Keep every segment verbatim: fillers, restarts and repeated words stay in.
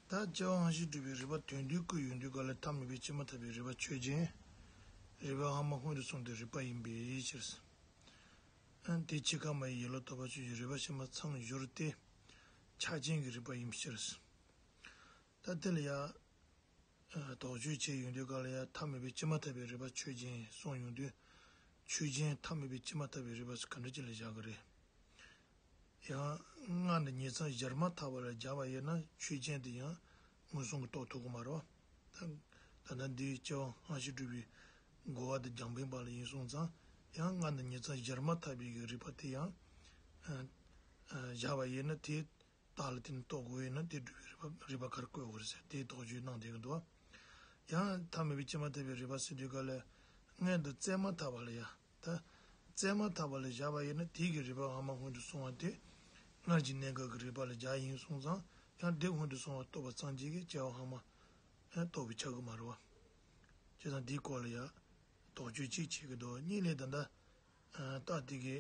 ད་སྐྱེ་བ་སྔ་ཕྱི་སྒྲུབ་པའི་རིགས་པ་དོན་བསྡུས་བཀོད་ཡོང་དུས་སྐབས་ལ་ཐ་མལ་པའི་སྐྱེས་མ་ཐག་པའི་རིགས་པ་ཆོས་ཅན། རིགས་པ་སྔ་མ་སྔོན་དུ་སོང་སྟེ་རིགས་པ་ཡིན་པའི་ཕྱིར། ཨ་དེ་འཆི་ཁ་མ་ཡི་ཡིད་ལ་གཏོགས་པ་ཆོས་ཅན། རིགས་པ་ཕྱི་མ་ཚང་བཞུར་ཏེ། ཆགས་ཅན་གྱི་རིགས་པ་ཡིན་པའི་ཕྱིར། ད་དེ་ལ་ཡང་། ཨ་དོགས་གཅོད་བྱེད་ཡོང་དུས་སྐབས་ལ་ཡང་ཐ་མལ་པའི་སྐྱེས་མ་ཐག་པའི་རིགས་པ་ཆོས་ཅན་གསུངས་ཡོང་དུས། ཆོས་ཅན་ཐ་མལ་པའི་སྐྱེས་མ་ཐག་པའི་རིགས་པ་སུ་ག་འདྲ་ཅིག་ལ་བཞག་གི་རེད། ཡང་སྔར་ནས་ཉིང་མཚམས་སྦྱར་མ་ཐག་པ་ལ་སྦྱར་བ་ཡིན་ན་ཆོས་ཅན་དེ་ཡང་མངོན་སུམ་གྱིས་རྟོགས་ཐུབ་ཀྱི་མ་རེད་བ། ད་ད་ལྟ་འདིའི་སྐྱེ་བ་སྔ་ཕྱི་སྒྲུབ་པའི་རྒོལ་བ་དང་རྒྱང་འཕེན་པ་ལ་ཡིན་སོང་ཙང་། ཡང་སྔར་ནས་ཉིང་མཚམས་སྦྱར་མ་ཐག་པའི་གི་རིགས་པ་དེ་ཡང་ཨ་ཨ་བཞག་པ་ཡིན་ན། དེ་རྟགས་ལ་བརྟེན་ནས་རྟོགས་དགོས་ཡོད་ན། དེ་སྒྲུབ་པའི་རིགས་པ་རིགས་པ་ག་རེ་བཀོད་དགོས་རེད་ཟེར། དེའི་དོགས་གཅོད་གནང་བསྡད་ཀྱི་འདུག་བ། ཡང་ཐ་མལ་པའི་སྐྱེས་མ་ཐག་པའི་རིགས་པ་ཟེར་དུས་སྐབས་ལ་སྔོན་དུ་བཙས་མ་ཐག་པ་ལ་ཡང་། ད་བཙས་མ་ཐག་པ་ལ་བཞག་པ་ཡིན་ན། དེའི་གི་རིགས་པ་སྔ་མ་སྔོན་དུ་སོང་བ་དེ་སྔར་གྱི་གནས་སྐབས་ཀྱི་རིགས་པ་ལ་སྦྱར་ཡིན་སོང་ཙང་། ཡང་དེ་སྔོན་དུ་སོང་བ་རྟོགས་པ་ཙམ་གྱིས་ཀྱི་སྐྱེ་བ་སྔ་མ་ཡང་རྟོགས་པས་ཁྱབ་ཀྱི་མ་རེད་བ། བྱས་ཙང་དེའི་སྐོར་ལ་ཡང་དོགས་གཅོད་ཅིག་བྱེད་ཀྱི་འདུག། གཉིས་ལས་ད་ལྟ་ཨ་རྟགས་དེ་གི།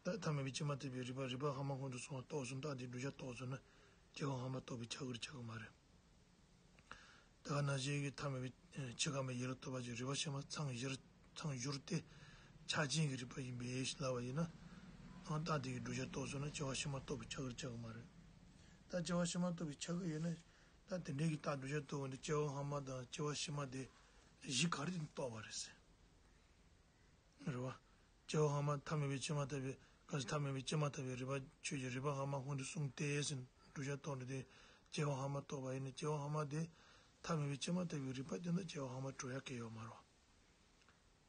ད་ཐ་མལ་པའི་སྐྱེས་མ་ཐག་པའི་རིགས་པ། རིགས་པ་སྔ་མ་སྔོན་དུ་སོང་བ་རྟོགས་སོང་། རྟགས་དེ་བསྒྲུབ་བྱ་རྟོགས་སོང་ན་སྐྱེ་བ་སྔ་མ་རྟོགས་པས་ཁྱབ་ཀྱི་རེད་ཁྱབ་ཀྱི་མ་རེད། ད་ག་ནང་བཞིན་གྱི་ཐ་མལ་པའི་འཆི་ཁ་མ་ཡི་ཡིད་ལ་གཏོགས་པ་ཅིག། རིགས་པ་ཕྱི་མ་ཚང་བཞུར་ཚང་བཞུར་ཏེ་ཆགས་ཅན་གྱི་རིགས་པ་ཡིན་པའི་ཕྱིར་ལབ་པ་ཡིན་ན། ཨང་རྟགས་དེ་གི་བསྒྲུབ་བྱ་རྟོགས་སོང་ན་སྐྱེ་བ་ཕྱི་མ་རྟོགས་པས་ཁྱབ་ཀྱི་རེད་ཁྱབ་ཀྱི་མ་རེད། ད་སྐྱེ་བ་ཕྱི་མ་རྟོགས་པས་ཁྱབ་ཀྱི་ཡོད་ན། ད་དེ་འདྲའི་གི་རྟགས་བསྒྲུབ་བྱ་རྟོགས་འོང་དུས་སྐྱེ་བ་སྔ་མ་དང་སྐྱེ་བ་ཕྱི་མ་དེ་གཞི་ག་རེ་ནས་རྟོགས་པ་རེད་ཟེར། རེད་བ། སྐྱེ་བ་སྔ་མ་ཐ་མལ་པའི་སྐྱེས་མ་ཐག་པའི། ག་ཚོད་ཐ་མལ་པའི་སྐྱེས་མ་ཐག་པའི་རིགས་པ་ཆོས་ཅན། རིགས་པ་སྔ་མ་སྔོན་དུ་སོང་སྟེ་ཟེར་བསྒྲུབ་བྱ་རྟོགས་ནས་དེ་སྐྱེ་བ་སྔ་མ་རྟོགས་པ་ཡིན་ན། སྐྱེ་བ་སྔ་མ་དེ་ཐ་མལ་པའི་སྐྱེས་མ་ཐག་པའི་རིགས་པ་དེ་ན་སྐྱེ་བ་སྔ་མ་འགྲོ་ཡ་གལ་ཡོད་མ་རེད་བ།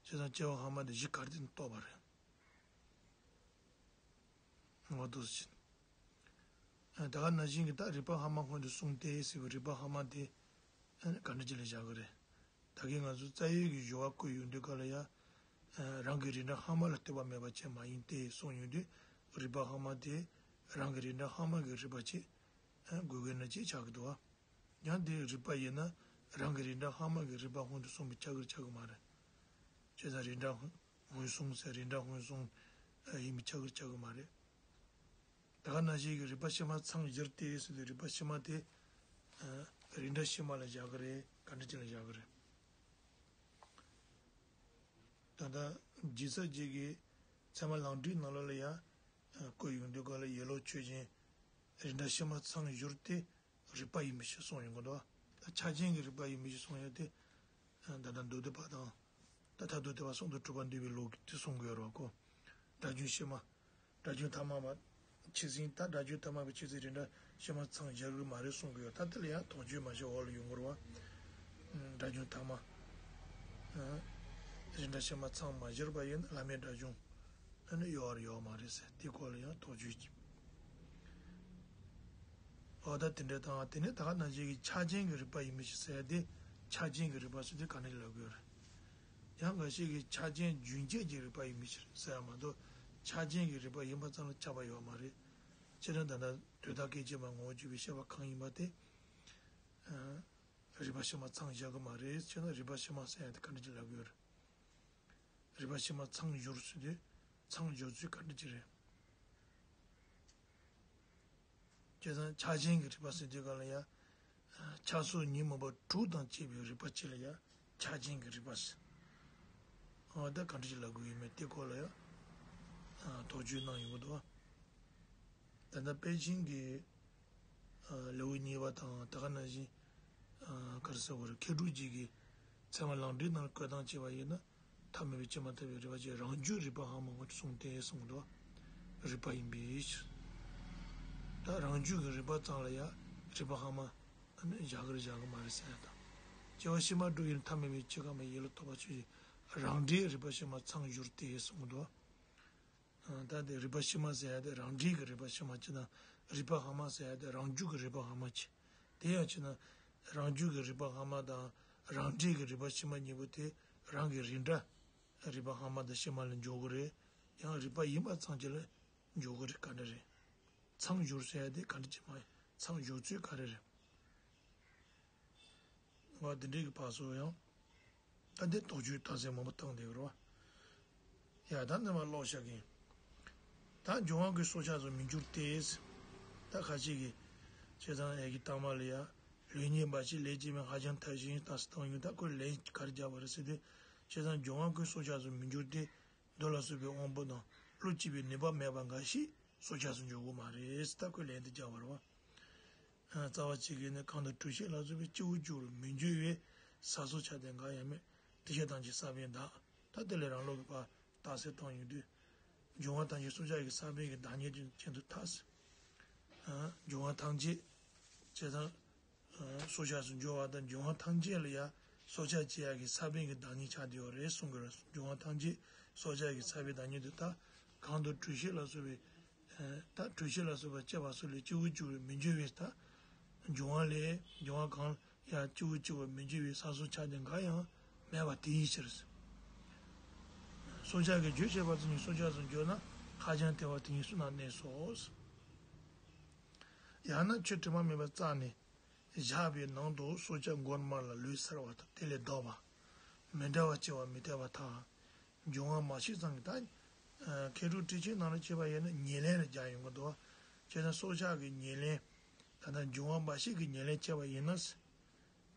བྱས་ཙང་སྐྱེ་བ་སྔ་མ་དེ་གཞི་ག་རེ་ནས་རྟོགས་པ་རེད། ངོ་ཐུག་ཟིན། ཨ་ད་ག་ནང་བཞིན་གྱི་ད་རིགས་པ་སྔ་མ་སྔོན་དུ་སོང་སྟེ་ཟེར་བའི་རིགས་པ་སྔ་མ་དེ་ཨ་ག་འདྲ་ཅིག་ལ་བཞག་གི་རེད། ད་གིན་ང་ཚོ་རྩ་བའི་གི་སྦྱོར་བ་བཀོད་ཡོང་དུས་སྐབས་ལ་ཡ། ཨ་རང་གི་རིགས་འདྲ་སྔ་མ་ལ་ལྟོས་པ་མེད་པ་ཅན་མ་ཡིན་ཏེ་གསུངས་ཡོང་དུས། རིགས་པ་སྔ་མ་དེ་རང་གི་རིགས་འདྲ་སྔ་མ་གི་རིགས་པ་ཅིག་ཨ་དགོས་ཀྱི་ན་ཅིག་ཆགས་ཀྱི་འདུག་བ། ཡང་དེའི་རིགས་པ་ཡིན་ན་རང་གི་རིགས་འདྲ་སྔ་མ་གི་རིགས་པ་སྔོན་དུ་སོང་བས་ཁྱབ་ཀྱི་རེད་ཁྱབ་ཀྱི་མ་རེད། བྱས་ཙང་རིགས་འདྲ་སྔོན་སོང་ཟེར། རིགས་འདྲ་སྔོན་སོང་ཡིན་པས་ཁྱབ་ཀྱི་རེད་ཁྱབ་ཀྱི་མ་རེད། ད་ག་ནང་བཞིན་གྱི་རིགས་པ་ཕྱི་མ་ཚང་བཞུར་ཏེ་ཟེར་དུས་རིགས་པ་ཕྱི་མ་དེ་རིགས་འདྲ་ཕྱི་མ་ལ་བཞག་གི་རེད། ག་འདྲ་ཅིག་ལ་བཞག་གི་རེད། ད་ལྟ་རྗེ་ས་རྗེ་གི་ཚད་མ་ལམ་འབྲས་ནང་ལོགས་ལ་ཡང་བཀོད་ཡོང་དུས་སྐབས་ལ་ཡིད་ལ་ཆོས་ཅན། རིགས་འདྲ་ཕྱི་མ་ཚང་བཞུར་ཏེ་རིགས་པ་ཡིན་པའི་ཕྱིར་གསུངས་ཡོང་གི་འདུག། ད་ཆགས་ཅན་གྱི་རིགས་པ་ཡིན་པའི་ཕྱིར་གསུངས་ཡོད་དེ། ད་ལྟ་མདོ་སྡེ་པ་དང་། ད་མཐར་ཐུག་སྡེ་པ་གསུམ་དུ་གྲུབ་པ་འདུས་པའི་ལུགས་ཀྱིས་དེ་གསུང་གི་ཡོད་རེད་བ་ཁོ། སྒྲ་བྱུང་ཕྱི་མ། སྒྲ་བྱུང་ཐ་མ་མ། ཆོས་ཅན། ད་སྒྲ་བྱུང་ཐ་མ་པའི་ཆོས་ཅན་རིགས་འདྲ་ཕྱི་མ་ཚང་བཞག་གི་མ་རེད་གསུང་གི་ཡོད། ད་དེ་ལ་ཡང་དོགས་གཅོད་མ་བྱས་འོག་ལ་ཡོང་གི་རེད་བ། སྒྲ་བྱུང་ཐ་མ། རིགས་འདྲ་ཕྱི་མ་ཚང་མ་བཞག་པ་ཡིན་ན་བླ་མེད་སྒྲ་བྱུང་ཨ་ནི་ཡོད་རེད་ཡོད་མ་རེད་ཟེར། དེ་སྐོར་ལ་ཡང་དོགས་གཅོད་ཀྱིས། འོ་ད་དེ་འདྲ་དང་། དེ་ནས་ད་ག་ནང་བཞིན་གྱི་ཆགས་ཅན་གྱི་རིགས་པ་ཡིན་པའི་ཕྱིར་ཟེར་ཡ་དེ། ཆགས་ཅན་གྱི་རིགས་པ་ཟེར་དུས་ག་འདྲ་ལབ་ཀྱི་ཡོད་རེད། ཡང་འགའ་ཞིག་གིས་ཆགས་ཅན་རྒྱུན་ཆད་ཀྱི་རིགས་པ་ཡིན་པའི་ཕྱིར་ཟེར་ཡ་མ་གཏོགས། ཆགས་ཅན་གྱི་རིགས་པ་ཡིན་པ་ཙམ་ལ་ཁྱབ་པ་ཡོད་མ་རེད། སྤྱིར་ན་ད་ལྟ་དུས་མཐའ་སྐད་ཅིག་མ་ངོ་བོ་གཅིག་པའི་ཤེས་པ་གང་ཡིན་པ་དེ། ཨ་རིགས་པ་ཕྱི་མ་ཚང་བཞག་གི་མ་རེད། བྱས་ན་རིགས་པ་ཕྱི་མ་ཟེར་ཡ་དེ་ག་འདྲ་ཅིག་ལབ་ཀྱི་ཡོད་རེད། རིགས་པ་ཕྱི་མ་ཚང་བཞུར་ཟེར་དུས་ཚང་བཞུར་ཚུལ་ག་འདྲ་ཅིག་རེད། བྱས་ཙང་ཆགས་ཅན་གྱི་རིགས་པ་ཟེར་དུས་སྒང་ལ་ཡ། ཆགས་སོགས་ཉོན་མོངས་པ་དྲུག་དང་བཅས་པའི་རིགས་པ་གཅིག་ལ་ཡ་ཆགས་ཅན་གྱི་རིགས་པ་ཟེར། འོ་ད་ག་འདྲ་ཞིག་ལབ་དགོས་ཡོད་མེད་དེ་སྐོར་ལ་ཡ། དོགས་གཅོད་གནང་ཡོང་གི་འདུག། ད་ལྟ་པཎ་ཆེན་གྱི་ལེའུ་གཉིས་པ་དང་། ད་ག་ནང་བཞིན་ག་རེ་ཟེར་དགོས་རེད། མཁས་གྲུབ་རྗེ་གི་ཚད་མ་ལམ་འབྲས་ནང་བཀོད་སྟངས་བྱས་པ་ཡིན་ན། ཐ་མལ་པའི་སྐྱེས་མ་ཐག་པའི་རིགས་པ་ཅན་རང་རྒྱུད་རིགས་པ་སྔ་མ་སྔོན་དུ་སོང་སྟེ་གསུངས་འདུག། རིགས་པ་ཡིན་པའི་ཕྱིར། ད་རང་རྒྱུད་ཀྱི་རིགས་པ་ཙམ་ལ་ཡང་རིགས་པ་སྔ་མ་ཨ་ནི་བཞག་གི་རེད་བཞག་གི་མ་རེད་ཟེར་ཡ་དང་། སྐྱེ་བ་ཕྱི་མ་སྒྲུབ་ཡིན་ཐ་མལ་པའི་འཆི་ཁ་མ་ཡི་ཡིད་ལ་གཏོགས་པ་ཆོས་ཅན། རང་འབྲས་རིགས་པ་ཕྱི་མ་ཚང་བཞུར་ཏེ་གསུངས་འདུག། ད་དེ་རིགས་པ་ཕྱི་མ་ཟེར་ཡ་དེ་རང་འབྲས་ཀྱི་རིགས་པ་ཕྱི་མ་གཅིག་དང་། རིགས་པ་སྔ་མ་ཟེར་ཡ་དེ་རང་རྒྱུད་ཀྱི་རིགས་པ་སྔ་མ་གཅིག། དེ་ཡང་བྱས་ན་རང་རྒྱུད་ཀྱི་རིགས་པ་སྔ་མ་དང་རང་འབྲས་ཀྱི་རིགས་པ་ཕྱི་མ་གཉིས་པོ་དེ་རང་གི་རིགས་འདྲ་རིགས་པ་སྔ་མ་དང་ཕྱི་མ་ལ་འཇོག་གི་རེད། ཡང་རིགས་པ་ཡིན་པ་ཙམ་གཅིག་ལ་འཇོག་གི་རེད། ག་འདྲ་རེད། ཚང་བཞུར་ཟེར་ཡ་དེ་ག་འདྲ་ཅིག་མ་ཡིན། ཚང་བཞུར་ཚུལ་ག་རེ་རེད། འོ་དེ་འདྲའི་གི་བར་སོགས་ཡང་། ད་འདི་དོགས་གཅོད་རྟགས་གསལ་མང་པོ་བཏང་བསྡད་ཀྱི་རེད་བ། ཡ་ད་རྣམ་པ་ཀློག་བཞག་གིན། ད་འབྱུང་བ་གི་སྲོག་ཆགས་སུ་མི་འགྱུར་ཏེ། ད་ཁ་ཅིག་གིས་བྱས་ཙང་ཡ་གི་སྟག་མ་ལ་ཡ། ལུས་ཉིད་འབའ་ཞིག་ལས་སྐྱེས་པའི་ཧ་ཅང་ཐལ་ཞིང་དང་སྟོང་ཡོད། ད་ཁོས་ལན་ག་རེ་རྒྱག་པ་རེད་ཟེར་དུས། བྱས་ཙང་འབྱུང་བ་ཀུན་སྲོག་ཆགས་སུ་མི་འགྱུར་ཏེ། མདོ་ལ་སོགས་པའི་དབང་པོ་དང་བློ་སྐྱེད་པའི་ནུས་པ་མེད་པ་འགའ་ཞིག་སྲོག་ཆགས་སུ་འགྱུར་གྱི་མ་རེད། ད་ཁོས་ལན་དེ་རྒྱག་པ་རེད་བ། རྩ་བ་གཅིག་གིས་ནི་གང་དུ་གྲུ་བཞི་ལ་སོགས་པའི་སྤྱི་བོ་སྤྱི་བོར་མི་འགྱུར་བའི་ས་སྲོག་ཆགས་དེ་འགའ་ཡང་མེད། དེ་ཤ་དང་གྱི་ས་བོན་དག་ད་དེ་ལས་རང་ལུགས་ཀྱི་བར་དག་སེལ་བཏང་ཡོང་དུས། འབྱུང་བ་ཐམས་ཅད་སྲོག་ཆགས་ཀྱི་ས་བོན་གྱི་བདག་ཉིད་ཅན་དུ་ཐལ། འབྱུང་བ་ཐམས་ཅད། བྱས་ཙང་། སྲོག་ཆགས་སུ་འགྱུར་བ་དང་འབྱུང་བ་ཐམས་ཅད་ལ་ཡང་སྲོག་ཆགས་སྐྱེ་ཡག་གི་ས་བོན་གྱི་བདག་ཉིད་ཆགས་བསྡད་ཡོད་རེད་གསུང་གི་རེད། འབྱུང་བ་ཐམས་ཅད་སྲོག་ཆགས་ཀྱི་ས་བོན་བདག་ཉིད་དུ་ཐལ། གང་དུ་གྲུ་བཞི་ལ་སོགས་པའི། ད་གྲུ་བཞི་ལ་སོགས་པ་སྐྱེ་བ་སོགས་ལས་སྤྱི་བོ་སྤྱི་བོར་མི་འགྱུར་བའི་ད། འབྱུང་བ་ལས་འབྱུང་བ་གང་ཡང་སྤྱི་བོ་སྤྱི་བོར་མི་འགྱུར་བའི་ས་སྲོག་ཆགས་དེ་འགའ་ཡང་མེད་པ་དེའི་ཕྱིར། སྲོག་ཆགས་ཀྱི་རྒྱུ་བྱས་པ་དེ་ཉིད་སྲོག་ཆགས་སུ་འགྱུར་ན་ཧ་ཅང་ཐལ་བ་དེ་ཉིད་སུ་ན་གནས་སོ། ཡང་ན་ཆུ་དྲི་མ་མེད་པ་བཙགས་ནས་བཞག་པའི་ནང་དུ་སྲོག་ཆགས་མགོར་དམར་ལ་ལུས་གསལ་བ་དང་དེ་ལས་ལྡོག་པ། མི་འདྲ་བ་སྐྱེ་བ་མི་འཐད་པར་ཐལ། འབྱུང་བ་མ་ཤེས་ཙམ་གྱིས་ད། མཁས་གྲུབ་ཊཱིཀ་ཆེན་ནང་ལ་བྱས་པ་ཡིན་ན་ཉེར་ལེན་ལ་སྦྱར་ཡོང་གི་འདུག་བྱས་ཙང་སྲོག་ཆགས་ཀྱི་ཉེར་ལེན། ད་ལྟ་འབྱུང་བ་མ་ཤེས་ཀྱི་ཉེར་ལེན་བྱས་པ་ཡིན་ན།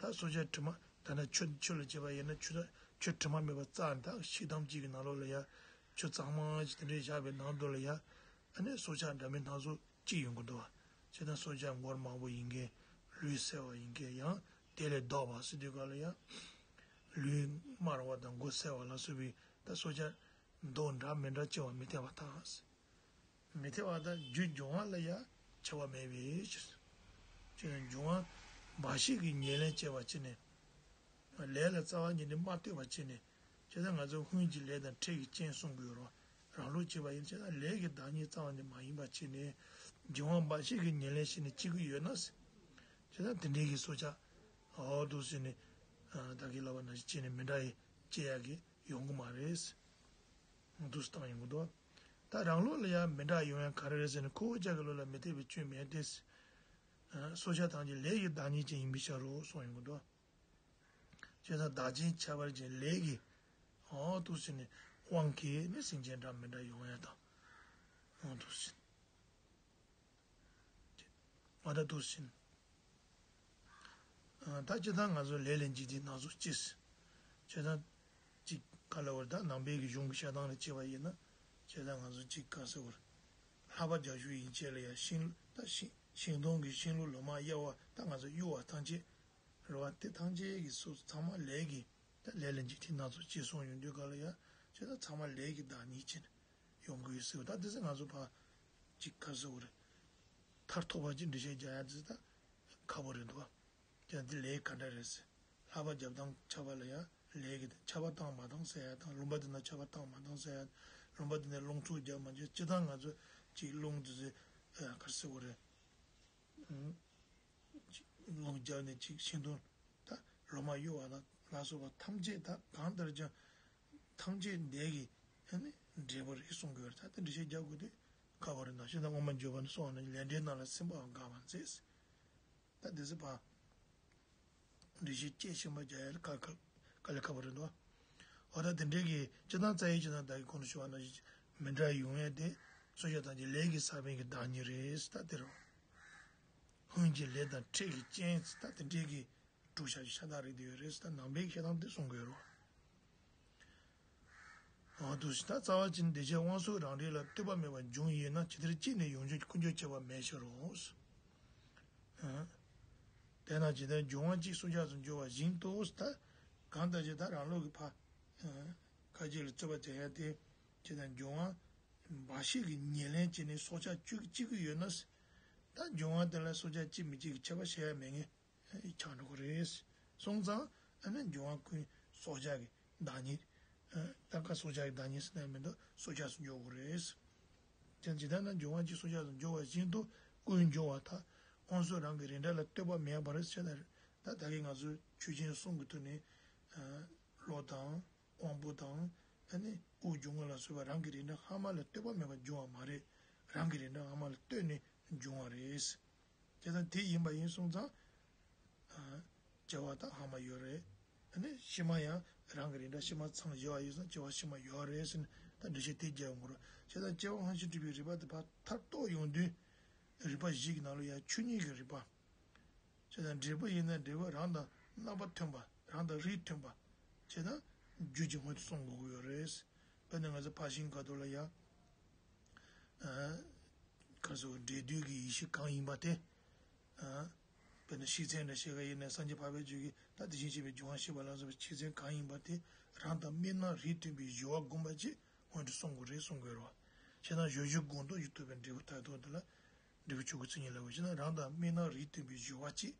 ད་སྲོག་ཆགས་དྲི་མ་ད་ལྟ་ཆུ་ཆུ་ལ་བྱས་པ་ཡིན་ན་ཆུ་ཆུ་དྲི་མ་མེད་པ་བཙགས་ནས་ད་ཤིང་སྡོང་གཅིག་གི་ནང་ལོགས་ལ་ཡ། ཆུ་གཙང་མ་ཞིག་དེ་འདྲའི་བཞག་པའི་ནང་དུ་ལ་ཡ། ཨ་ནི་སྲོག་ཆགས་འདྲ་མིན་སྣ་ཚོགས་སྐྱེ་ཡོང་གི་འདུག་བ། བྱས་ཙང་སྲོག་ཆགས་མགོ་དམར་པོ་ཡིན་མཁན། ལུས་གསལ་བ་ཡིན་མཁན་ཡང་དེ་ལས་ལྡོག་པ་ཟེར་དུས་ག་ལ་ཡང་། ལུས་དམར་བ་དང་མགོ་གསལ་བ་ལ་སོགས་པའི་ད་སྲོག་ཆགས་མདོག་འདྲ་མི་འདྲ་སྐྱེ་བ་མི་འཐད་པར་ཐལ། མི་འཐད་པ་དང་རྒྱུ་འབྱུང་བ་ལ་ཡང་ཁྱད་པར་མེད་པའི་ཕྱིར། ཅེས་འབྱུང་བ་འབའ་ཞིག་གི་ཉེར་ལེན་བྱས་པ་བྱས་ནས། ལས་ལ་རྩ་བ་ཉིད་ནས་མ་ལྟོས་པ་བྱས་ནས། བྱས་ཙང་ང་ཚོ་སྔོན་གྱི་ལས་དང་འཕྲལ་གྱི་རྐྱེན་གསུང་གི་ཡོད་རེད། རང་ལུགས་བྱས་པ་ཡིན་ཙང་ལས་ཀྱི་བདག་ཉིད་རྩ་བ་ནས་མ་ཡིན་པ་བྱས་ནས། འབྱུང་བ་འབའ་ཞིག་གི་ཉེར་ལེན་བྱས་ནས་སྐྱེ་གི་ཡོད་ན། བྱས་ཙང་དེ་འདྲའི་གི་སྲོག་ཆགས། འོ་འདུག་ཟེར་ནས། བདག་གིས་ལབ་པ་ནང་བཞིན་བྱས་ནས་མི་འདྲ་ཡི་སྐྱེ་ཡག་གི་ཡོང་གི་མ་རེད། འདུག་སེ་བཏང་ཡོང་གི་འདུག་ད་རང་ལུགས་ལ་ཡང་མི་འདྲ་ཡོང་ཡང་ག་རེ་རེད་ཟེར་ན་ཁོ་བོ་ཅག་གི་ལུགས་ལ་མི་འཐད་པའི་སྐྱོན་མེད་དེ། སྲོག་ཆགས་ཐམས་ཅད་ལས་ཀྱི་བདག་ཉིད་ཅན་ཡིན་པའི་ཕྱིར་རོ་གསུངས་ཡོང་གི་འདུག་བྱས་ཙང་བདག་ཅན་ཁྱད་པར་ཅན་ལས་ཀྱི། འོ་འདུག་ཟེར་ནས་དབང་གིས་ནི་སེམས་ཅན་འདྲ་མི་འདྲ་ཡོང་ཡ་དང་། འོ་འདུག་ཟེར། ང་ད་འདུག་ཟིན། ད་སྤྱིར་བཏང་ང་ཚོ་ལས་ལ་འཇིག་རྟེན་སྣ་ཚོགས་སྐྱེས། སྤྱིར་བཏང་། གཅིག་ག་ལ་བར་ད་ནང་པའི་གི་གཞུང་གི་བཤད་སྟངས་ལ་བྱས་པ་ཡིན་ན། སྤྱིར་བཏང་ང་ཚོ་གཅིག་ག་ཟེར་བར། ལྷག་པ་རྒྱ་ཤུག་ཡན་ཆད་ལ་ཡང་ཤིང་ལུག་ད་ཤིང་ཤིང་སྡོང་གི་ཤིང་ལུག་ལོ་མ་གཡའ་བ་ད་ང་ཚོ་གཡུ་བ་ཐམས་ཅད། རེད་བ་དེ་ཐམས་ཅད་ཀྱི་སོ་སོ་ཚང་མ་ལས་ཀྱི་ད་ལས་ལ་འཇིག་རྟེན་སྣ་ཚོགས་སྐྱེས་སོང་ཡོང་དུས་ག་ལ་ཡང་སྤྱིར་བཏང་ཚང་མ་ལས་ཀྱི་བདག་ཉིད་ཅན། ཡོང་གི་ཡོད་ཟེར་བ་ད་དེ་ཚེ་ང་ཚོ་ཕ། ཅིག་ག་ཟེར་བ་རེད། མཐར་ཐུག་པ་ཅིག་འགྲེལ་བཤད་རྒྱག་ཡ་དེ་ཚེ་ད། ཁག་པོ་རེད་འདུག་བ། ཀྱང་འདི་ལས་ག་འདྲ་རེད་ཟེར། ལྷག་པ་རྒྱབ་སྟངས་ཆགས་པ་ལ་ཡ་ལས་ཀྱི་ཆགས་པ་བཏང་མ་བཏང་ཟེར་ཡ་དང་ལུང་པ་འདི་ན་ཆགས་པ་བཏང་མ་བཏང་ཟེར་ཡ། ལུང་པ་འདི་ནས་རླུང་འཚུབ་རྒྱབ་མ་རྒྱབ་སྤྱིར་བཏང་ང་ཚོ་ཅིག་རླུང་འདི་ཚེ། ག་ཟེར་བ་རེད། ཅིག་རླུང་རྒྱབ་ནས་ཅིག་ཤིང་སྡོང་ད་ལོ་མ་གཡུ་བ་དང་ལ་སོགས་པ་ཐམས་ཅད་ད་གང་ལྟར་ཀྱང་ཐམས་ཅད་འདས་ཀྱི་ཨ་ནི་འབྲས་བུ་རེད་གསུང་དགོས་རེད། ད་དེ་འགྲེལ་བཤད་རྒྱག་དགོས་དུས་ཁག་པོ་རེད། ནང་བཞིན་ད་སྔོན་མ་འཇུག་པ་ནས་གསུངས་པ་ནི་ལས་འབྲས་རྣམས་ལ་སེམས་པའང་དགག་པར་མཛད། ད་དེ་ཚེ་ཕ། འགྲེལ་བཤད་སྐྱེལ་ཆེན་པོ་རྒྱག་ཡ་དཀའ་ཁག་དཀའ་ལས་ཁག་པོ་རེད་འདུག་འོ་ད་དེ་འདྲའི་གི་སྤྱིར་བཏང་རྩ་བའི་སྤྱིར་བཏང་བདག་གིས་གོང་དུ་ཞུ་བ་ནང་བཞིན་མི་འདྲ་ཡོང་ཡ་དེ་སྲོག་ཆགས་ཐམས་ཅད་ལས་ཀྱི་ས་བོན་གྱི་བདག་ཉིད་རེད་ད་དེ་རེད། སྔོན་གྱི་ལས་དང་འཕྲལ་གྱི་རྐྱེན་ད་དེ་འདྲའི་གི་སྒྲུབ་བྱ་ཞིག་ཤ་སྟག་རེད་དེ་ཡོད་རེད་ད་ནང་པའི་གི་བཤད་སྟངས་དེ་གསུང་དགོས་རེད། འོ་འདུག་སེ་ད་རྩ་བ་ཅན་འདི་ཕྱིར་དབང་ཕྱུག་རང་རིག་ལ་ལྟོས་པ་མེད་པར་འབྱུང་ཡོད་ན་ཇི་ལྟར་སྐྱེས་ནས་ཡོངས་སུ་ཀུན་འབྱུང་སྐྱེ་བ་མེད་ཕྱིར་རོ། དེས་ན་ཇི་ལྟར་འབྱུང་བ་གཅིག་སྲོག་ཆགས་སུ་འགྱུར་བ་བཞིན་དུ་ད་གང་ལྟར་ཇི་ལྟར་རང་ལུགས་ཀྱི་ཕ། ཁ་ཅིག་ལ་རྩོད་པ་བྱེད་ཡ་དེ་ཇི་ལྟར་འབྱུང་བ་འབའ་ཞིག་གི་ཉེར་ལེན་བྱས་ནས་སྲོག་ཆགས་གཅིག་གཅིག་གི་ཡོད་ན། ད་འབྱུང་བ་དེ་ལ་སྲོག་ཆགས་གཅིག་མི་གཅིག་གི་ཁྱད་པར་བཤད་ཡ་མེད་ངེས། ཆགས་འགྲོ་གི་རེད། སོང་ཙང་ཨ་ནི་འབྱུང་བ་ཀུན་སྲོག་ཆགས་ཀྱི་བདག་ཉིད། ད་ཀ་སྲོག་ཆགས་ཀྱི་བདག་ཉིད་ཟེར་ན་མི་འདུག་སྲོག་ཆགས་སུ་འགྱུར་དགོས་རེད། ཀྱང་ཇི་ལྟར་ན་འབྱུང་བ་གཅིག་སྲོག་ཆགས་སུ་འགྱུར་བ་བཞིན་དུ་ཀུན་འབྱུང་བ་དག་དབང་ཕྱུག་རང་གི་རིགས་འདྲ་ལ་ལྟོས་པ་མེད་པར་ཟེར་ན་ད་ད་གིན་ང་ཚོས་ཆོས་ཅན་གསུམ་གྱི་ཐོག་ནས་བློ་དང་དབང་པོ་དང་ཨ་ནི་དབུགས་འབྱུང་བ་ལ་སོགས་པ་རང་གི་རིགས་འདྲ་སྔ་མ་ལ་ལྟོས་པ་མེད་པར་འབྱུང་བ་མ་རེད། རང་གི་རིགས་འདྲ་སྔ་མ་ལ་ལྟོས་ནས་འབྱུང་བ་རེད། དེ་ལྟར་དེ་ཡིན་པ་ཡིན་སོང་ཙང་། སྐྱེ་བ་དང་སྔ་མ་ཡོད་རེད། ཨ་ནི་ཕྱི་མ་ཡང་རང་གི་རིགས་འདྲ་ཕྱི་མ་ཚང་བཞི་བ་ཡིན་སོང་སྐྱེ་བ་ཕྱི་མ་ཡོད་རེད་ཟེར་ནས་ད་འགྲེལ་བཤད་དེ་རྒྱག་ཡོང་གི་རེད། བྱས་ཙང་སྐྱེ་བ་སྔ་ཕྱི་སྒྲིབ་པའི་རིགས་པ་དེ་ཕར་མཐར་གཏུགས་ཡོང་དུས། རིགས་པ་བཞི་གི་ནང་ལ་ཡང་ཆོས་ཉིད་ཀྱི་རིགས་པ། བྱས་ཙང་འབྲས་བུ་ཡིན་ན་འབྲས་བུ་རང་དང་རྣམ་པ་མཐུན་པ། རང་དང་རིགས་མཐུན་པ། བྱས་ཙང་རྒྱུ་གཅིག་སྔོན་དུ་སོང་དགོས་ཀྱི་ཡོད་རེད། དཔེར་ན་ང་ཚོ་ཕར་ཕྱིན་ཁ་ཐོག་ལ་ཡ། ཨ། ག་རེ་ཟེར། འབྲས་དུས་ཀྱི་ཡེ་ཤེས་གང་ཡིན་པ་དེ། ཨ། དཔེར་ན་ཤེས་ཚད་འདྲ་ཞིག་ག་ཡིན་ན་སངས་རྒྱས་འཕགས་པའི་རྒྱུད་ཀྱི་ད་དེ་བཞིན་གཤེགས་པའི་རྒྱུ་དབང་ཤེས་པ་ལ་སོགས་པའི་ཤེས་ཚད་གང་ཡིན་པ་དེ་རང་དང་དམིགས་རྣམ་རིགས་མཐུན་པའི་སྦྱོར་བ་བསྒོམ་པ་གཅིག་སྔོན་དུ་སོང་དགོས་རེད་གསུང་གི་ཡོད་རེད་བ། བྱས་ན་སྦྱོར་སྦྱོར་སྒོམ་སྟོབས་ཀྱིས་ཐོབ་པའི་འབྲས་བུ་མཐར་ཐུག་དེ་ལ་འབྲས་བུ་ཆོས་སྐུའི་མཚན་ཉིད་ལབ་དགོས། བྱས་ན་རང་དང་དམིགས་རྣམ་རིགས་མཐུན་པའི་སྦྱོར་བ་གཅིག་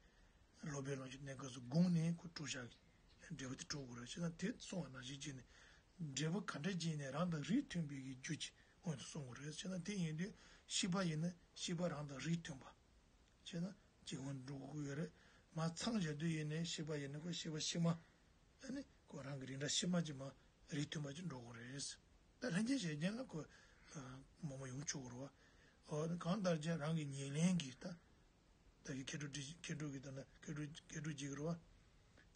སློབ་པའི་ལམ་གྱི་གནས་སྐབས་སུ་བསྒོམས་ནས་ཁོ་གྲུབ་བཞག་གི་འབྲས་བུ་དེ་གྲུབ་དགོས་རེད། བྱས་ན་དེ་གསུངས་པ་ནང་བཞིན་བྱས་ནས་འབྲས་བུ་ག་འདྲ་ཅིག་ནས་རང་དང་རིགས་མཐུན་པའི་གི་རྒྱུ་ཅིག་སྔོན་དུ་སོང་དགོས་རེད། བྱས་ན་དེ་ཡིན་དུས་ཤེས་པ་ཡིན་ན་ཤེས་པ་རང་དང་རིགས་མཐུན་པ། བྱས་ན་གཅིག་སྔོན་འགྲོ་དགོས་ཀྱི་ཡོད་རེད། མར་མཚམས་བཞག་དུས་ཡིན་ནའི་ཤེས་པ་ཡིན་ན་ཁོ་ཤེས་པ་ཕྱི་མ། ཨ་ནི་ཁོ་རང་གི་རིགས་འདྲ་ཕྱི་མ་ཅིག་མར་རིགས་མཐུན་པ་ཅིག་འགྲོ་དགོས་རེད། ད་ལྷན་སྐྱེས་གཞན་སྐྱེས་ལ་ཁོ་མང་པོ་ཡོང་ཆོག་གི་རེད་བ། འོ་ན་གང་ལྟར་ཀྱང་རང་གི་ཉེར་ལེན་གྱི་ད་ད་གི་མཁས་གྲུབ་དེ་མཁས་གྲུབ་ཀྱི་ད་ན་མཁས་གྲུབ་མཁས་གྲུབ་ཅིག་གི་རེད་བ།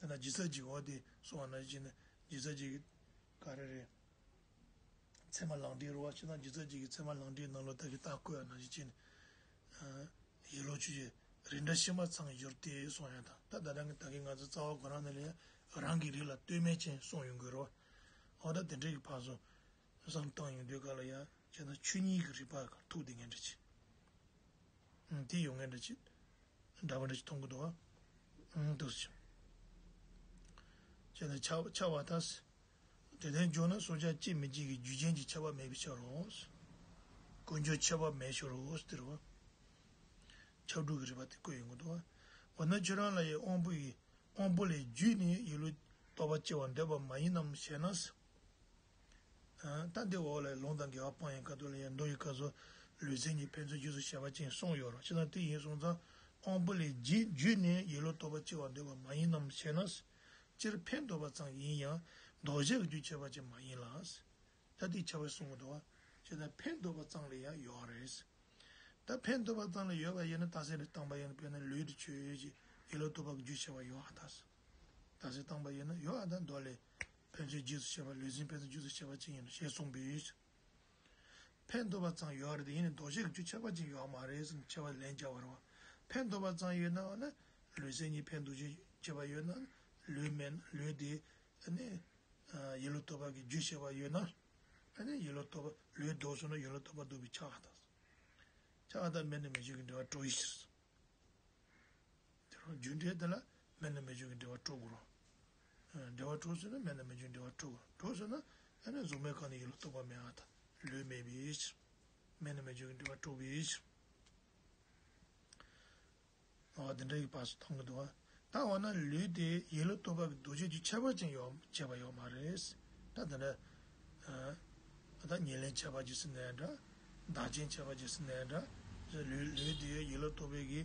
ད་ན་ལྗིད་ཚད་ཅིག་འོ་དེ་སོང་བ་ན་ཅིག་ན་ལྗིད་ཚད་ཅིག་གི་ག་རེ་རེད། ཚད་མ་ལམ་འབྲས་རེད་བ། ཕྱི་ནང་ལྗིད་ཚད་ཅིག་གི་ཚད་མ་ལམ་འབྲས་ནང་ལོགས་ད་གི་རྟགས་བཀོད་ཡ་ནང་བཞིན་བྱས་ནས། ཡེ་ལོ་ཆོས་ཅན། རིགས་འདྲ་ཕྱི་མ་ཚང་སྦྱོར་ཏེ་གསུངས་ཡ་དང་། ད་ད་ལྟ་ད་གི་ང་ཚོ་རྩ་བ་ཁོ་རང་ནས་ལ་ཡ་རང་གི་རིགས་ལ་ལྟོས་མེད་ཅན་གསུངས་ཡོང་གི་རེད་བ། འོ་ད་དེ་འདྲ་གི་ཕར་ཚུར་བསམ་བཏང་ཡོང་དུས་ག་ལ་ཡ་བྱས་ན་ཆོས་ཉིད་ཀྱི་རིགས་པ་ག་ཐུག་དེ་ངན་འདྲ་ཅིག་ཨང་། དེ་ཡོང་ངན་འདྲ་ཅིག་འདྲ་པོ་འདྲ་ཅིག་མཐོང་གི་འདུག་བ། ཨང་། འདུག་ཟེར། བྱས་ན་ཁྱབ་ཁྱབ་པ་དང་། དེ་ལྟར་འཇོག་ན་སྲོག་ཆགས་སྐྱེ་མི་སྐྱེ་གི་རྒྱུ་རྐྱེན་གྱི་ཁྱབ་པ་མེད་པའི་ཕྱིར་རོ། ཀུན་འབྱུང་ཁྱབ་པ་མེད་ཕྱིར་རོ་ཟེར་བ། ཁྱབ་འགྲོ་གི་རིགས་པ་དེ་བཀོད་ཡོང་གི་འདུག་བ། འོ་ན་ཁྱོད་རང་ལ་ཡང་དབང་པོ་ཡི་དབང་པོ་ལས་བརྒྱུད་ནས་ཡིད་བློ་རྟོག་པ་སྐྱེ་བར་འདོད་པ་མ་ཡིན་ནམ་ཞེ་ན། ད་འདི་འོག་ལ་ལུང་དང་འགལ་བ་སྤང་ཡང་ཁ་ཐུག་ལ་ཡང་མདོ་ཡི་སྐབས་སུ་ལུས་སེམས་ཀྱི་ཕན་ཚུན་རྗེས་སུ་བྱེད་པ་ཅན་གསུངས་ཡོད་རེད། ཅི་ལྟར་དེ་ཡིན་སོང་ཙང་དབང་པོ་ལས་བརྒྱུད་བརྒྱུད་ནས་ཡིད་བློ་རྟོག་པ་སྐྱེ་བར་འདོད་པ་མ་ཡིན་ནམ་ཞེ་ན། སྤྱིར་ཕན་འདོགས་པ་ཙམ་ཡིན་ཡང་ལྡོག་བྱེད་ཀྱི་རྒྱུ་ཁྱབ་པ་ཅན་མ་ཡིན་ལ། ད་དེ་ཁྱབ་པ་གསུང་གི་འདུག་བ། ཅི་ལྟར་ཕན་འདོགས་པ་ཙམ་ལ་ཡང་ཡོད་རེད། ད་ཕན་འདོགས་པ་ཙམ་ལ་ཡོད་པ་ཡིན་ན་རྟགས་གསལ་རེ་བཏང་པ་ཡིན་ན་དཔེར་ན་ལུས་དེ་ཆོས་ཅན་ཡིད་བློ་རྟོག་པ་གི་རྒྱུ་བྱེད་པ་ཡོད་ཨ་ད། རྟགས་གསལ་བཏང་པ་ཡིན་ན་ཡོད་ཨ་ད་མདོ་ལས། ཕན་ཚུན་རྗེས་སུ་བྱེད་པ་ལུས་སེམས་ཕན་ཚུན་རྗེས་སུ་བྱེད་པ་ཅན་ཡིན་ནོ་ཞེས་གསུངས་པས། ཕན་འདོགས་པ་ཙམ་ཡོད་རེད་དེ་ཡིན་ནའི་ལྡོག་བྱེད་ཀྱི་རྒྱུ་ཁྱབ་པ་ཅན་ཡོད་མ་རེད་ཟེར་ནས་ཁྱབ་པ་ལན་རྒྱག་པ་རེད་བ། ཕན་འདོགས་པ་ཙམ་ཡོད་ན་འོ་ན་ལུས་སེམས་གཉིས་ཕན་འདོགས་བྱེད་ཁྱབ་པ་ཡོད་ན་ལུས་མེད་ན་ལུས་དེ་ཨ་ནི་ཡིད་བློ་རྟོག་པ་གི་རྒྱུ་བྱེད་པ་ཡོད་ན་ཨ་ནི་ཡིད་བློ་རྟོག་པ་ལུས་ལྡོག་སོང་ན་ཡིད་བློ་རྟོག་པ་ལྡོག་པའི་ཆ་ཨ་ད། ཆ་ཨ་ད་མེད་ན་མེད་བྱེད་ཀྱི་འབྲེལ་བ་གྲོལ་ཡི་ཕྱིར། དེ་རུ་རྒྱུ་འབྲས་དེ་ལ་མེད་ན་མེད་བྱེད་ཀྱི་འབྲེལ་བ་གྲོལ་དགོས་རོ། འབྲེལ་བ་གྲོལ་ཟེར་ན་མེད་ན་མེད་བྱེད་ཀྱི་འབྲེལ་བ་གྲོལ་དགོས་རོ། གྲོལ་ཟེར་ན་ཨ་ནི་གཟུགས་མེད་གང་ནས་ཡིད་བློ་རྟོག་པ་མེད་ཨ་ད་ལུས་མེད་པའི་ཕྱིར། མེད་ན་མེད་བྱེད་ཀྱི་འབྲེལ་བ་གྲོལ་བའི་ཕྱིར། འོ་དེ་འདྲ་ཡི་བར་སུ་མཐོང་གི་འདུག་བ། ད་འོ་ན་ལུས་དེ་ཡིད་བློ་རྟོག་པ་གི་ལྡོག་བྱེད་ཀྱི་ཁྱད་པར་ཅན་ཡོད་བྱས་པ་ཡོད་མ་རེད། ད་དེ་འདྲ། ད་ཉེར་ལེན་ཁྱད་པར་ཅན་ཟེར་ནའི་འདྲ། བདག་རྐྱེན་ཁྱད་པར་ཅན་ཟེར་ནའི་འདྲ། ལུས་ལུས་དེ་ཡིད་བློ་རྟོག་པའི་གི་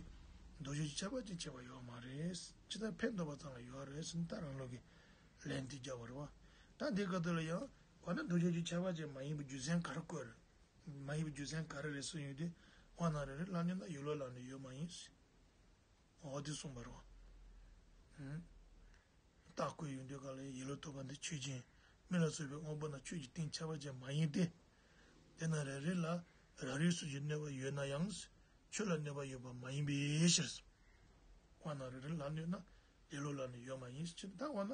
ལྡོག་བྱེད་ཀྱི་ཁྱད་པར་ཅན་བྱས་པ་ཡོད་མ་རེད། ཇི་ལྟར་ཕན་འདོགས་པ་ཙམ་ལ་ཡོད་རེད་ཟེར་ན་ད་རང་ལུགས་ཀྱི་ལན་དེ་རྒྱག་པ་རེད་བ། ད་འདི་ག་དུས་ལ་ཡང་འོ་ན་ལྡོག་བྱེད་ཀྱི་ཁྱད་པར་ཅན་མ་ཡིན་པའི་རྒྱུ་མཚན་ག་རེ་བཀོད་རེད། མ་ཡིན་པའི་རྒྱུ་མཚན་ག་རེ་རེད་གསུངས་ཡོད་དེ། དབང་རྣམ་རེ་རེ་ལ་གནོད་ན་ཡིད་བློ་ལ་ནི་ཡོད་མ་ཡིན། འོ་དེ་གསུངས་པ་རེད་བ། རྟགས་བཀོད་ཡོང་དུས་ག་ལ་ཡིད་བློ་རྟོག་པ་འདི་ཆོས་ཅན། མི་ལ་སོགས་པའི་དབང་པོ་རྣམས་ཆོས་ཀྱི་སྟེང་ཁྱད་པར་ཅན་མ་ཡིན་ཏེ། དེ་རྣམས་རེ་རེ་ལ་རང་རིག་སོགས་ཀྱི་གནོད་པ་ཡོད་ན་ཡང་། ཆོས་ལ་གནོད་པ་ཡོད་པ་མ་ཡིན་པའི་ཕྱིར། དབང་རྣམ་རེ་རེ་ལ་གནོད་ན་ཡིད་བློ་ལ་ནི་ཡོད་མ་ཡིན་ཕྱིར། ད་འོ་ན།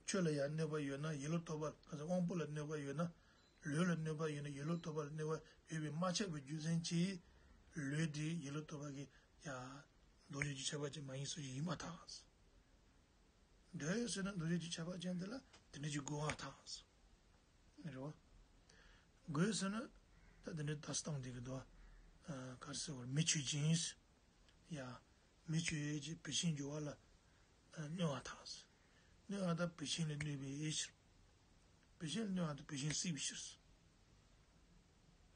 ཆོས་ལ་ཡང་གནོད་པ་ཡོད་ན་ཡིད་བློ་རྟོག་པ་ག་ཚོད་དབང་པོ་ལ་གནོད་པ་ཡོད་ན། ལུས་ལ་གནོད་པ་ཡོད་ན་ཡིད་བློ་རྟོག་པ་ལ་གནོད་པ་ཡོད་པའི་མ་ཁྱབ་པའི་རྒྱུ་མཚན་གྱིས། ལུས་དེ་ཡིད་བློ་རྟོག་པ་གི་ཡང་ལྡོག་བྱེད་ཀྱི་ཁྱད་པར་ཅན་མ་ཡིན་ཟེར་རྒྱུ་ཡིན་པར་ཐལ། འདོད་ཡོད་ཟེར་ན་ལྡོག་བྱེད་ཀྱི་ཁྱད་པར་ཅན་དེ་ལ་དེ་འདྲ་ཅིག་དགོས་པར་ཐལ། རེད་བ། དགོས་ཟེར་ན་ད་དེ་འདྲ་ད་སྟངས་དེ་གི་དོ། ག་རེ་ཟེར་བར་མི་ཆོས་ཅན། ཡ། མི་ཆོས་ཀྱི་བུད་ཤིང་འགྱུར་བ་ལ་གནོད་པར་ཐལ། གནོད་པ་དང་བུད་ཤིང་ལ་གནོད་པའི་ཕྱིར། བུད་ཤིང་ལ་གནོད་པ་དང་བུད་ཤིང་བསྲེགས་པའི་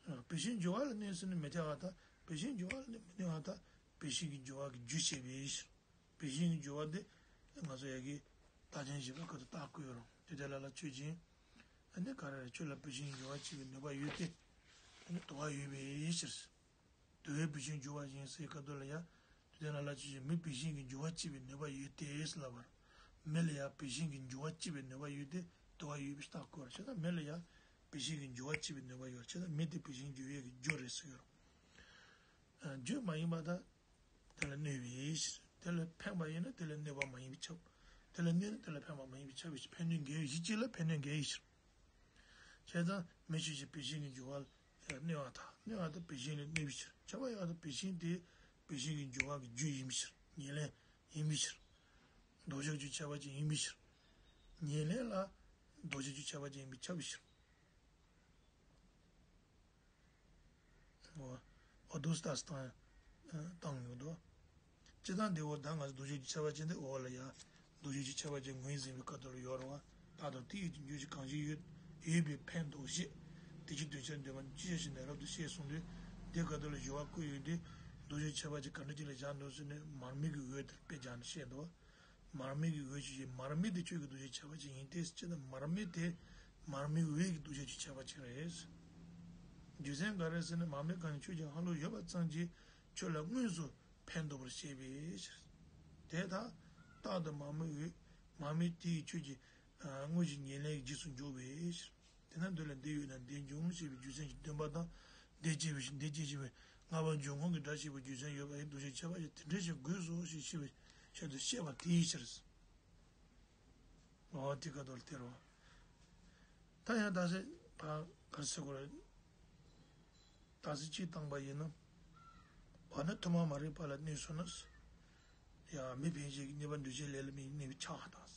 ཕྱིར། བུད་ཤིང་འགྱུར་བ་ལ་གནོད་ཟེར་ན་མི་འཐད་པ་དང་བུད་ཤིང་འགྱུར་བ་ལ་མི་གནོད་པ་དང་བུད་ཤིང་གི་འགྱུར་བ་གི་རྒྱུ་བྱེད་པའི་ཕྱིར། བུད་ཤིང་གི་འགྱུར་བ་འདི་ང་ཚོ་ཡ་གི་རྟགས་ཅན་བཞི་པ་ཁ་ཐུག་རྟགས་བཀོད་རུང་དེ་དེ་ལ་ལ་ཆོས་ཅན། ཨ་ནི་ག་རེ་རེད། ཆོས་ལ་བུད་ཤིང་འགྱུར་བ་བྱེད་པའི་ནུས་པ་ཡོད་དེ། ཨ་ནི་དུ་བ་ཡོད་པའི་ཕྱིར། དུ་བས་བུད་ཤིང་འགྱུར་བ་བཞིན་ཟེར་ཁ་ཐུག་ལ་ཡ། དུ་ལྡན་ལ་ལ་ཆོས་ཅན། མི་བུད་ཤིང་གི་འགྱུར་བ་བྱེད་པའི་ནུས་པ་ཡོད་དེ་ལབ་པར། མི་ལ་ཡ་བུད་ཤིང་གི་འགྱུར་བ་བྱེད་པའི་ནུས་པ་ཡོད་དེ་དུ་བ་ཡོད་པའི་རྟགས་བཀོད་པར་བྱས་ན་མི་ལ་ཡ་བུད་ཤིང་གི་འགྱུར་བ་བྱེད་པའི་ནུས་པ་ཡོད་བྱས་ན་མི་དེ་བུད་ཤིང་འགྱུར་བའི་གི་རྒྱུ་རེད་ཟེར་ཡོད། རྒྱུ་མ་ཡིན་པ་དང་ དེ་ལ་གནོད་པའི་ཕྱིར། དེ་ལ་ཕན་པ་ཡིན་ན་དེ་ལ་གནོད་པ་མ་ཡིན་པས་ཁྱབ། དེ་ལ་གནོད་ན་དེ་ལ་ཕན་པ་མ་ཡིན་པས་ཁྱབ་པའི་ཕྱིར། ཕན་གནོད་འགལ་བའི་གཞི་གཅིག་ལ་ཕན་གནོད་འགལ་བའི་ཕྱིར། བྱས་ཙང་མི་ཆོས་ཀྱི་བུད་ཤིང་གི་འབྱུང་བ་ལ་གནོད་པ་དང་། གནོད་པ་དེ་བུད་ཤིང་ལ་གནོད་པའི་ཕྱིར། ཁྱབ་པ་ཡང་དེ་བུད་ཤིང་དེ་བུད་ཤིང་གི་འབྱུང་བ་གི་རྒྱུ་ཡིན་པའི་ཕྱིར། ཉེར་ལེན་ཡིན་པའི་ཕྱིར། ལྡོག་ཕྱོགས་ཀྱི་ཁྱད་པར་ཅན་ཡིན་པའི་ཕྱིར། ཉེར་ལེན་ལ་ལྡོག་ཕྱོགས་ཀྱི་ཁྱད་པར་ཅན་ཡིན་པས་ཁྱབ་པའི་ཕྱིར། འོ། འོ་དུས་ལྟ་སྟངས་བཏང་ཡོང་དོ། སྤྱིར་བཏང་འདི་འོ་ད་ང་ཚོ་ལྡོག་ཕྱོགས་ཀྱི་ཁྱད་པར་ཅན་དེ་འོ་ལ་ཡ། ལྡོག་ཕྱོགས་ཀྱི་ཁྱད་པར་ཅན་ངོས་ཟིན་པའི་སྐབས་དེ་ལ་ཡོད་རེད་བ། ད་དང་དེ་ཡི་རྒྱུ་ཅི་གང་ཞིག་ཡོད། ཡོད་པའི་ཕན་འདོགས་བྱེད། དེ་ཕྱིར་འདོད་ཆགས་འདོད་པ་ནི་ཅི་ཡང་ཞེས་ནས་རབ་ཏུ་བཤད་གསུངས་དུས། དེ་སྐབས་དེ་ལ་སྦྱོར་བ་བཀོད་ཡོད་དུས། ལྡོག་ཕྱོགས་ཁྱད་པར་ཅན་ག་འདྲ་ཅིག་ལ་བཞག་འདུག་ཟེར་ནས་མར་མེ་གི་འོད་དེ་དཔེ་སྦྱར་ནས་བཤད་འདུག་བ། མར་མེ་གི་འོད་ཅིག་ཡིན། མར་མེ་དེ་ཁྱོད་ཀྱི་འདུ་བྱེད་ཁྱད་པར་ཅན་ཡིན་ཏེ། ཅི་ན་མར་མེ་དེ་མར་མེའི་འོད་ཀྱི་འདུ་བྱེད་ཀྱི་ཁྱད་པར་ཅན་རེད། རྒྱུ་མཚན་ག་རེ་ཟེར་ན། མར་མེ་གང་ཁྱོད་ཀྱི་ཧ་ལུགས་ཡོད་པ་ཙམ་གྱིས་ཁྱོད་ལ་དངོས་སུ་ཕན་འདོགས་པར་བཤད་པའི་ཕྱིར། དེ་ལྟར་རྟག་ཏུ་མར་མེའི་འོད། མར་མེ་དེ་ཡིས་ཁྱོད་ཀྱི་དངོས་གཞི་ཉེར་ལེན་གྱི་རྗེས་སུ་འཇུག་པའི་ཕྱིར། དེས་ན་འདི་ལ་འདི་ཡོད་ན་འདི་འབྱུང་ཞེས་པའི་རྒྱུ་མཚན་གྱི་བདེན་པ་དང་། འདི་སྐྱེས་པའི་ཕྱིར་འདི་སྐྱེད་ཅེས་པའི་ལྔ་པ་འབྱུང་ཁུངས་ཀྱི་སྒྲ་ཞེས་པའི་རྒྱུ་མཚན་ཡོད་པ་ཡི་འདུ་བྱེད་ཁྱད་པར་ཅན་དེ་འདྲ་ཞིག་དགོས་སོ་ཞེས་ཤེས་པའི་ཆེད་དུ་བཤད་པ་དེའི་ཕྱིར། འོ་དེ་ཀ་དོར་དེ་རོ། ད་ཡང་ད་སེ་ཕ་གར་སེ་གོ་རེད། ད་སེ་གཅིག་བཏང་པ་ཡིན་ན། འོ་ན་ཐོག་མ་མ་རིག་པ་ལ་གནོད་སོང་ན། ཡང་མི་ཕན་ཆད་ཀྱི་རྙེད་པར་འདོད་བྱའི་ལས་ལ་མི་གནོད་པའི་ཁྱབ་པ་དང་།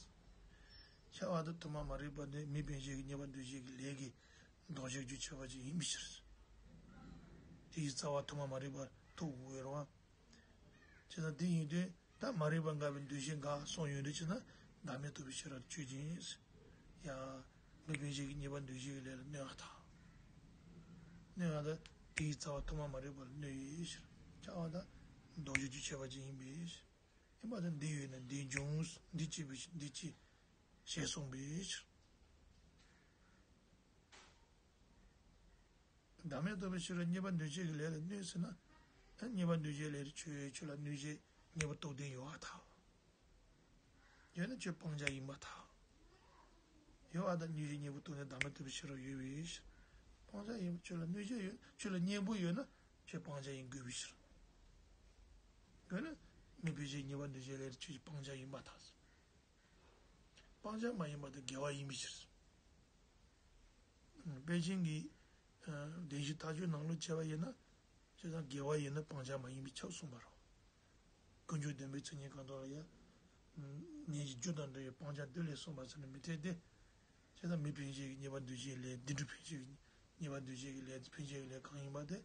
ཁྱབ་པ་དང་ཐོག་མ་མ་རིག་པ་ནི་མི་ཕན་ཆད་ཀྱི་རྙེད་པར་འདོད་བྱའི་ལས་ཀྱི་ལྡོག་ཕྱོགས་ཀྱི་ཁྱད་པར་ཅན་ཡིན་པའི་ཕྱིར། དེའི་རྩ་བ་ཐོག་མ་མ་རིག་པར་ཐུག་དགོས་རེད་བ། བྱས་ཙང་དེ་ཡིན་དུས་ད་མ་རིག་པ་འགགས་པའི་འདུ་ཤེས་འགག་སོང་ཡོད་དུས། བྱས་ན་བདག་མེད་རྟོགས་པའི་ཤེས་རབ་ཆོས་ཅན། ཡང་མི་ཕན་ཆད་ཀྱི་རྙེད་པར་འདོད་བྱའི་ལས་ལ་གནོད་པ་དང་། གནོད་པ་དང་། དེའི་རྩ་བ་ཐོག་མ་མ་རིག་པ་ལ་གནོད་པའི་ཕྱིར། ཁྱབ་པ་དང་ལྡོག་ཕྱོགས་ཀྱི་ཁྱད་པར་ཅན་ཡིན་པའི་ཕྱིར། ཡིན་པ་དང་འདི་ཡོད་ན་འདི་འབྱུང་། འདི་སྐྱེས་པའི་ཕྱིར་འདི་སྐྱེ། ཞེས་གསུངས་པའི་ཕྱིར། བདག་མེད་རྟོགས་པའི་ཕྱིར་རོ། རྙེད་པར་འདོད་བྱེད་ཀྱི་ལས་ལ་གནོད་ཟེར་ན། ཨ་རྙེད་པར་འདོད་བྱེད་ལས་རེད། ཁྱོད་ཁྱོད་ལ་གནོད་བྱེད་རྙེད་པར་རྟོགས་ལྡན་ཡོད་པར་ཐལ། ཡོད་ན་ཁྱོད་སྤང་བྱ་ཡིན་པར་ཐལ། ཡོད་པ་དང་གནོད་བྱེད་གཉིས་པོ་རྟོགས་ནས་བདག་མེད་རྟོགས་པའི་ཕྱིར་རོ་ཡོད་པའི་ཕྱིར། སྤང་བྱ་ཡིན། ཁྱོད་ལ་གནོད་བྱེད་ཡོད། ཁྱོད་ལ་གཉེན་པོ་ཡོད་ན་ཁྱོད་སྤང་བྱ་ཡིན་དགོས་པའི་ཕྱིར། ཡོད་ན་མི་ཕན་ཆད་རྙེད་པར་འདོད་བྱེད་ལས་རེད། ཁྱོད་ཀྱི་སྤང་བྱ་ཡིན་པར་ཐལ། སྤང་བྱ་མ་ཡིན་པ་དེ་དགེ་བ་ཡིན་པའི་ཕྱིར། པཎ་ཆེན་གྱི་བདེན་བཞིའི་མཐའ་དཔྱོད་ནང་ལོགས་བྱས་པ་ཡིན་ན། བྱས་ཙང་དགེ་བ་ཡིན་ན་སྤང་བྱ་མ་ཡིན་པས་ཁྱབ་གསུངས་པ་རེད། ཀུན་འབྱུང་བདེན་པའི་མཚན་ཉིད་གང་དག་ལ་ཡང་། ཉོན་ཅིག་རྒྱུ་དང་འབྲེལ་བའི་སྤང་བྱ་འདི་ལས་གསུངས་པ་ཟེར་ནས་མི་འཐད་དེ། བྱས་ཙང་མི་ཕན་ཆད་ཀྱི་རྙེད་པར་འདོད་བྱེད་ལས། འདི་འབྲུ་ཕན་ཆད་ཀྱི་རྙེད་པར་འདོད་བྱེད་ཀྱི་ལས། ཕན་ཆད་ཀྱི་ལས་གང་ཡིན་པ་དེ།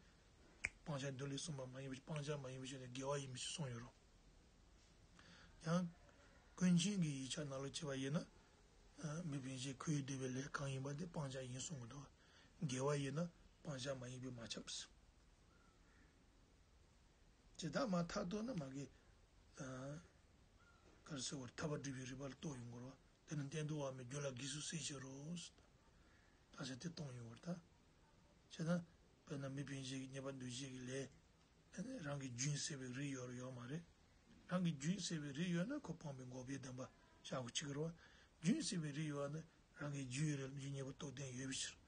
སྤང་བྱ་འདི་ལས་གསུངས་པ་མ་ཡིན་པའི། སྤང་བྱ་མ་ཡིན་པའི་ཕྱིར་ནས་དགེ་བ་ཡིན་པའི་ཕྱིར་གསུངས་ཡོད་རེད། ཡང་། ཀུན་མཁྱེན་གྱི་ཡིག་ཆ་ནང་ལ་བྱས་པ་ཡིན་ན། མི་ཕན་ཆད་ཁོ་ཡི་འདོད་པའི་ལས་གང་ཡིན་པ་དེ་སྤང་བྱ་ཡིན་གསུང་གི་འདུག་དགེ་བ་ཡིན་ན་སྤང་བྱ་མ་ཡིན་པས་མ་ཁྱབ་ཟེར། ཇི་ལྟར་མ་ཐག་ཐུག་ན་མ་གི། ག་རེ་ཟེར་བར་ཐར་པ་སྒྲུབ་པའི་རིམ་པ་ལ་གཏོགས་ཡོང་དགོས་རོ། དེ་ནི་གཏན་དུ་བབ་མིན་རྒྱུད་ལ་དགེ་ཚུལ་གསལ་བྱེད་རོ། ད་ཆ་དེ་གཏོང་ཡོང་བར་ད། བྱས་ན། དཔེར་ན་མི་ཕན་ཆད་ཀྱི་རྙེད་པར་འདོད་བྱེད་ཀྱི་ལས། རང་གི་རྒྱུན་ཟད་པའི་རིགས་ཡོད་རེད་ཡོད་མ་རེད། རང་གི་རྒྱུན་ཟད་པའི་རིགས་ཡོད་ན་ཁོ་སྤངས་པའི་འགོག་པའི་བདེན་པ་བཞག་དགོས་ཀྱི་རེད་བ། རྒྱུན་ཟད་པའི་རིགས་ཡོད་ན་རང་གི་རྒྱུན་རེད། རྒྱུན་གཉིས་པོ་རྟོགས་ལྡན་ཡོད་པའི་ཕྱིར།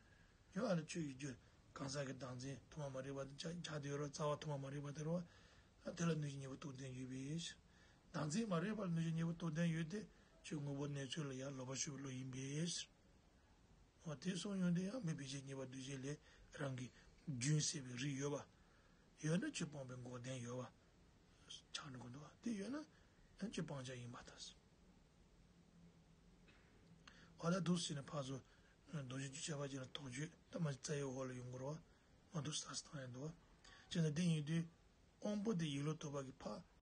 ཡོད་ཨ་ལ་ཆོས་ཀྱི་རྒྱུན་གང་ཟག་གི་བདག་འཛིན་ཐོག་མ་མ་རིག་པ་དེ་ཆགས་ཆགས་བསྡད་ཡོད་རེད། རྩ་བ་ཐོག་མ་མ་རིག་པ་དེ་རེད་བ། ཨ་དེ་ལ་གནོད་བྱེད་གཉིས་པོ་རྟོགས་ལྡན་ཡོད་པའི་ཕྱིར། བདག་འཛིན་མ་རིག་པ་ལ་གནོད་བྱེད་གཉིས་པོ་རྟོགས་ལྡན་ཡོད་དེ། ཁྱོད་དངོས་པོ་གནས་ཚུལ་ལ་ཡང་ལོག་པར་ཞུགས་པའི་བློ་ཡིན་པའི་ཕྱིར། འོ་དེ་གསུངས་ཡོང་དུས་ཡང་མི་ཕན་ཆད་རྙེད་པར་འདོད་བྱེད་ལས་རང་གི་རྒྱུན་ཟད་པའི་རིགས་ཡོད་པ། ཡོད་ན་ཆོས་སྤངས་པའི་འགོག་བདེན་ཡོད་པ། ཆགས་འགྲོ་གི་འདུག་བ། དེ་ཡོད་ན་ཡང་ཆོས་སྤང་བྱ་ཡིན་པར་ཐལ། འོ་ད་འདུག་ཟེར་ནས་ཕར་ཚུར་ལྡོག་ཕྱོགས་ཀྱི་ཁྱད་པར་ཅན་ལ་དོགས་གཅོད་ད་མ་རྩ་ཡི་འོག་ལ་ཡོང་གི་རེད་བ། མ་འདུག་ས་སྟངས་ཡང་འདུག་བ། བྱས་ན་དེ་ཡིན་དུས། དབང་པོ་དེ་ཡིད་བློ་རྟོག་པ་གི་ཕ།